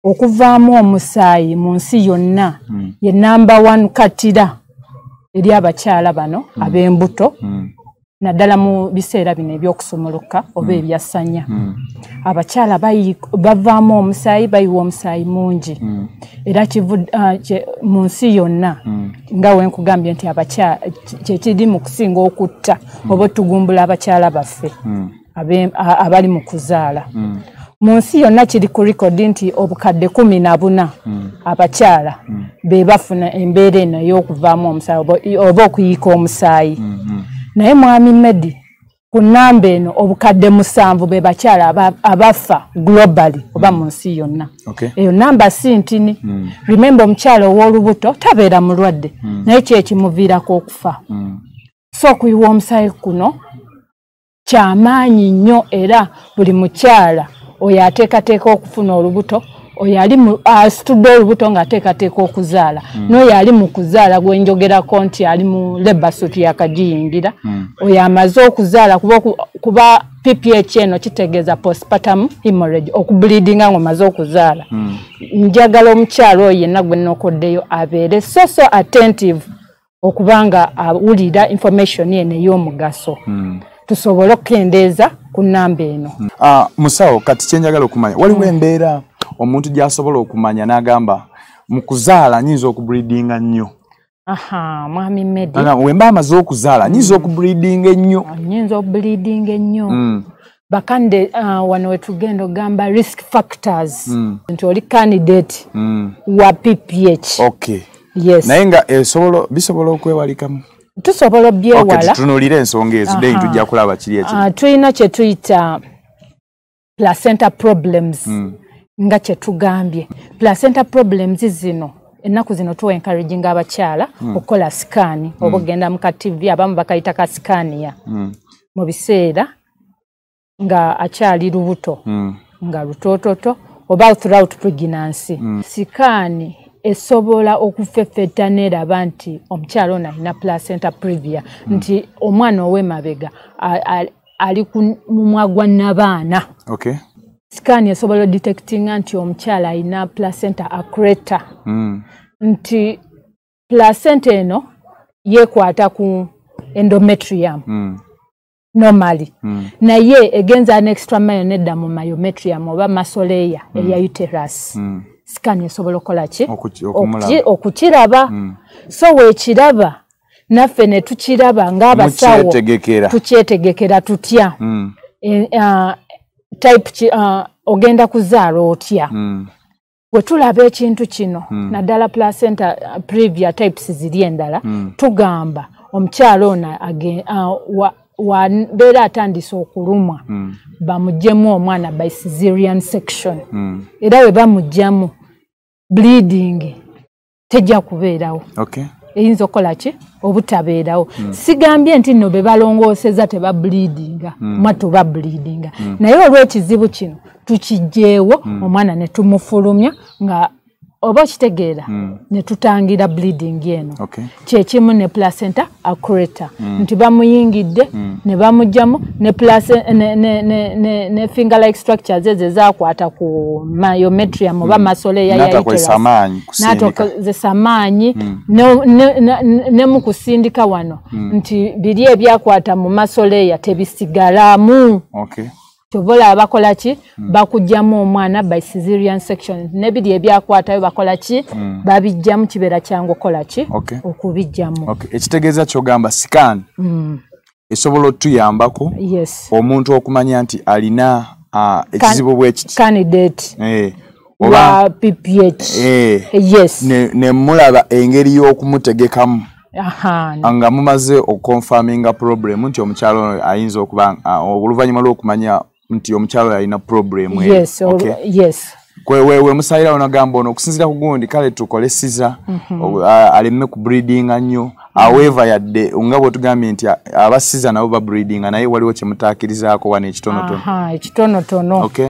Okuvaamu omusaayi mu nsi yonna ye number one katira eri abakyala bano ab'embuto, naddala mu biseera bino ebyokusumuluka oba ebyassanya. Abakyala bavaamu omusaayi, bayiwa omusaayi mungi, era mu nsi yonna, nga wenkugambye nti abakyala kyekiri mu kusinga okutta oba otugumbula abakyala baffe abali mu kuzaala. Mu nsi yonna kiri ku record nti obukadde 14 abakyala be bafuna embeera eno ey'okuvaamu omusaayi oba okuyiika omusaayi. Naye mwami Medi, ku nnamba eno obukadde 7 be bakyala abafa globally oba mu nsi yonna. Eyo namba si ntini. Remember, omukyala ow'olubuto tabeera mulwadde, naye ki ekimuviirako okufa? So okuyiwa omusaayi kuno kyamaanyi nnyo, era buli mukyala oyo ateekateeka okufuna olubuto, oyo ali asitudde olubuto ng'ateekateeka okuzaala, n'oyo ali mu kuzaala gwenjogerako nti ali mu labour suit yakagiyingira, oyo amaze okuzaala, kuba PPH eno kitegeeza postpartum hemorrhage, okubleedinga ng'omaze okuzaala. Njagala omukyala oyo yenna gwe nnokoddeyo abeere so so attentive okubanga awulira information eno ey'omugaso, tusobole okukendeeza ku nnamba eno. Musawo, kati kyenjagala okumanya, waliwo embeera omuntu gy'asobola okumanya n'agamba mu kuzaala nyinza okubleedinga nnyo? Aha, mwami Medi. Wemba amaze okuzaala nyinza okubleedinga ennyo? Nyinza okubleedinga ennyo. Bakande wano wetugenda ogamba risk factors, nti oli candidate wa PPH. Yes. Naye nga bisobola okwewalikamu? Tusobola obyewala. Tutunuulire ensonga ezo, then tujja kulaba kiri ekiri. Tulina kye tuyita placenta problems. Nga kye tugambye, placenta problems zino ennaku zino tuwa encouraging abakyala okukola scan oba ogenda mu ka TV, abamu bakayita ka Scania, mu biseera nga akyali lubuto, nga lutoototo oba throughout pregnancy. Scan esobola okufeffetta n'eraba nti omukyala ono alina placenta previa, nti omwana ow'emabega ali ku mumwa gwa nnabaana. Scan esobola odetectinga nti omukyala alina placenta accreta, nti placenta eno yeekwata ku endometrium normally, naye egenza an extra mile nedda mu myometrium oba muscle layer eya uterus. Scan esobola okukola ki? Okumulaba. Okukiraba. So weekiraba, naffe ne tukiraba ng'abasawo, Mukyetegekera. Tukyetegekera tutya? Type ki, ogenda kuzaala otya? Bwe tulaba ekintu kino, naddala placenta previa types ziri endala, tugamba omukyala ono wabeera atandise okulumwa, bamuggyemu omwana by caesarean section. Era bwe bamuggyamu, bleeding tejja kubeerawo. Eyinza okukola ki? Obutabeerawo. Sigambye nti nno be balongooseza tebableedinga, mwattu bableedinga, naye olw'ekizibu kino tukiggyeewo, omwana ne tumufulumya nga oba okitegeera, ne tutangira bleeding eno. Kyekimu ne placenta accreta, nti bamuyingidde ne bamugjamu ne, ne finger like structures ezo ezakwata ku myometrium oba muscle layer ya N'atakozesa uterus. maanyi kusindika. N'atakozesa maanyi ne mu kusindika wano, nti biri ebyakwata mu muscle layer tebisigalamu. Kyova olaba bakola ki? Bakugjamu omwana by caesarean section, nebiri ebyakwatayo bakola ki? Babijjamu. Kibeera kyangu okukola ki? Okubijjamu. Ekitegeeza kyogamba scan esobola otuyambako omuntu okumanya nti alina ekizibu bwekiti. Candidate Oba wa PPH. Yes. Ne mulaba engeri y'okumutegekamu nga mumaze okuconfirminga problem nti omukyalo ono ayinza okuba, oluvannyuma lw'okumanya nti omukyalo oyo alina problem eyo. Yes. Yes. We musayirawo nagamba ono okusinziira ku gundi, kale tukole caesar, aleme kubleedinga nnyo. However, yadde nga bwetugambye nti aba caesar nabo bableedinga, naye waliwo kyemutaakirizaako wano ekitonotono. Aha, ekitonotono.